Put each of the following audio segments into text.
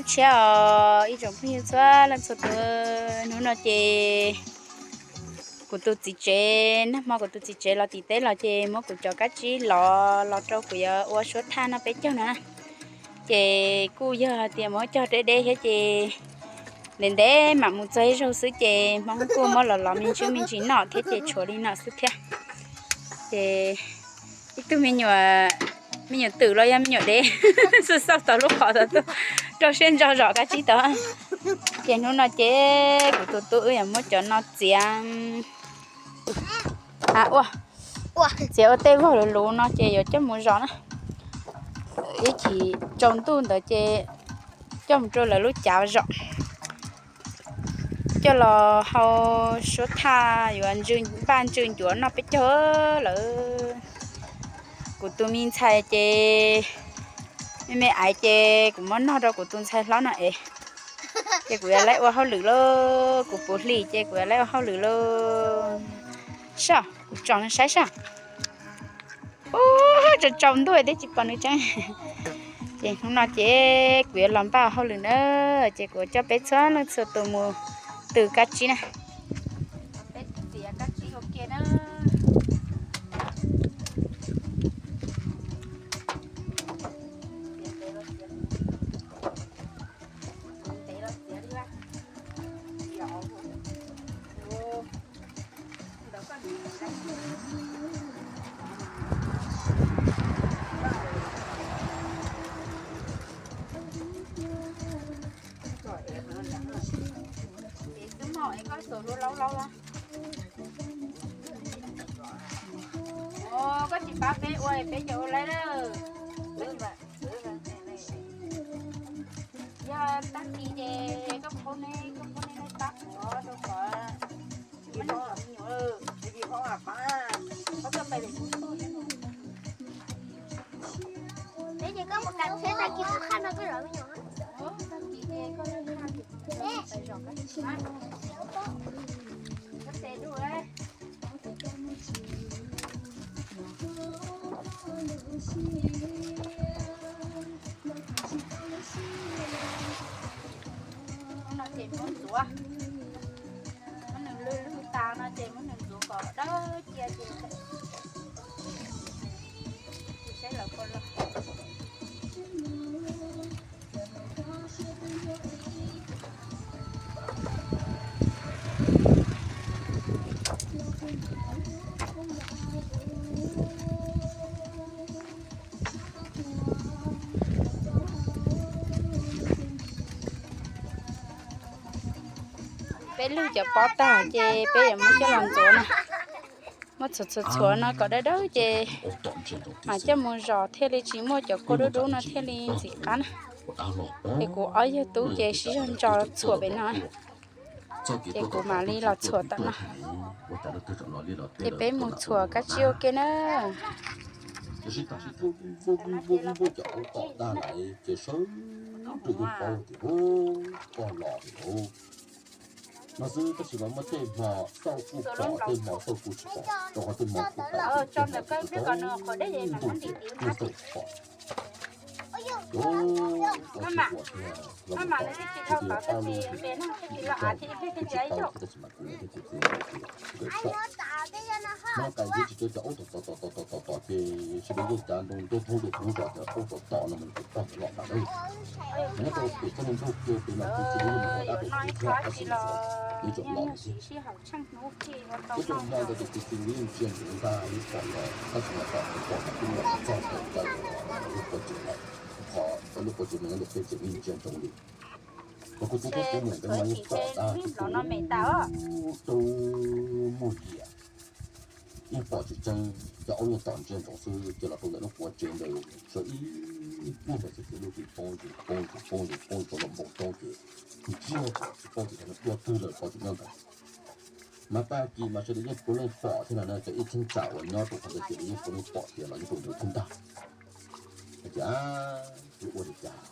Tshiab os ib tsoom phooj ywg txhua leej txhua tus, hnub no ces kuv tus txiv tsev, nag hmo kuv tus txiv tsev los tim teb los ces muab kuv cov kab tsib los los rau kuv yuav ua suab thaj noj peb caug no na. Ces kuj yog hais tias muab cog deb deb thiab ces ntev ntev mam mus txog ib zaug xwb ces Hmoob kuj muab los los me ntsis me ntsis noj thiab ces tshuav li no xwb thiab. Ces ib tug me nyuam, me nyuam twm los yog me nyuam dev xauj xauj tau lub qhov tod tuaj rau siab ntso zom kab tsib tod. Ces hnub no ces kuv tus tub wb yuav muab cov no txiav, a, ua, txiav ua tej vog luv luv no ces yuav coj mus zom na. Ib chim tsaus ntuj ntawd ces coj mus rau lawv lub cav zom, coj los hau suab thaj yuav npaj ntsw ncuav noj peb caug lawm. Kuv tus me ntxhais ces me me aiv ces kuv muab nog rau kuv tus ntxhais hlob no es, ces kuv yuav laib ua hauj lwm lauj, kuv puv hlis ces kuv yuav laib ua hauj lwm lauj. Sab, kuv tsom saib sab. Ub, tsaus tsaus ntuj thiab tsis pom nws tseeb. Ces hnub no ces kuv yuav los npaj hauj lwm na, ces kuv coj peb txhua leej txhua tus mus tw kab tsib na. Peb txiav kab tsib ua ke na. Koj tsis pab peb ua peb cov ua laib lawm. Yog tag kis ces koj pab ne, koj pab ne pab kuv rau qhov tsis muaj neeg zov me nyuam. Peb ces koj mus kav tsheb tag kis kuv qhaj no koj zov me nyuam. Tag kis ces koj qhaj, koj tes du. No ces muab ntxuav, muab nws lwj lwj tas no ces muab nws ntxuav kom dawb cia ces saib lawv puas los. Peb lwj cov pob tag ces peb yuav muab coj los ntxuav na. Muab txhuav txhuav txhuav no kom dawb dawb ces mam coj mus zom thiaj li tsis muaj cov kua dub dub no thiaj li ntxim qab na. Ces kuv ob yawg tub ces sib zog ntso txhuam pem no, ces kuv mam li los txhuam tom no. Ces peb mus txhuam kab tsib ua ke na. No xwb tab sis mas muaj tej hmo xauj kuj pom, tej hmo xauj kuj tsis pom, rau qhov tej hmo kuj tau tso ntawm koj ib pliag kom nws qhuav deb ces mam muab ntim tim no. Maj mam, maj mam lawv twb tsis dhau tod tab sis npe no thiaj tsis los av ces ib pliag thiaj ntiav ib zaug. Tom tom tom tom ces sawv daws yeej cav nroo nrog thoob lwm thoob zos tias aub tom tom no mas tus pog tom los tas lawm. Nyob rau pem txoj me ntug kiag pem mas kuj tsis yeej mus ua dab rau kuv thiab tab sis mas ib tsoom los lawm thiab. Ib tsoom hmo ntawd ces kuv tus txiv yeej ntsia ntsoov ntag, yeej pom los tab sis mas tom kuv pom mas kuj los txog ntawm ntawd lub pob tsev lawm, qhov lub pob tsev mas nyob ntawm peb ces yeej ntsia ntsoov li. Mas kuv tus tub kuv niam nkawd mas yeej pom ntag, kuv tus tub muag diam. Yeej pom tsis tseeb, cov aub yeej tom ntsia ntsoov xwb, ces los rau ntawm lub pob tsev ntawd sawv ib pliag ntawd xwb ces lub twb poob zus poob zus poob zus poob zus rau npoo roob ces ntsiag tsis paub tias cov no dua twg lawm, pom tsis nyob ntawd. Mas tag kis mas sawv daws yeej puav leej pom thiab no na, cov ib cheeb tsam uas nyob rau qhov ntawd ces lawv yeej puav leej pom tias los nyob rau ntawd thiab ntag. Hais tias, twb ua li cas,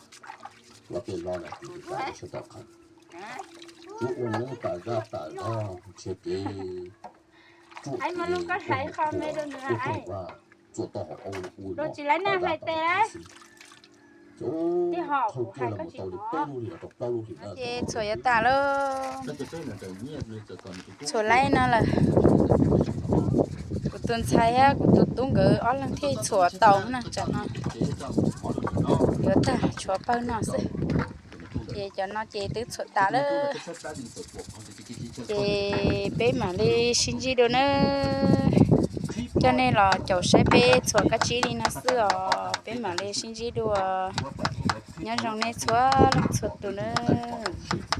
los peb hlob na, twb ua li cas sawv daws qhia, twb ua no tas zaj tas zog nrhiav kev tsuam kev ua rooj vag, txua tau hauv aub ua no tas zaj tas zog xwb. Tij ho kuv hais koj tsis hnov. Ces txhuam yuav tas lawm. Txhuam laib no lawm. Kuv tus ntxhais thiab kuv tus tub nkawd ob leeg thiaj txhuam tau na, tsam no yuav tag tshuav pawg no xwb. Ces cov no ces twb txhuam tas lawm. Ces peb mam li sib ntsib dua nawb. Coj nej los caum saib peb txhuam kab tsib li no xwb os. Peb mam li sib ntsib dua nyob zoo nej txhua leej txhua tus nawb.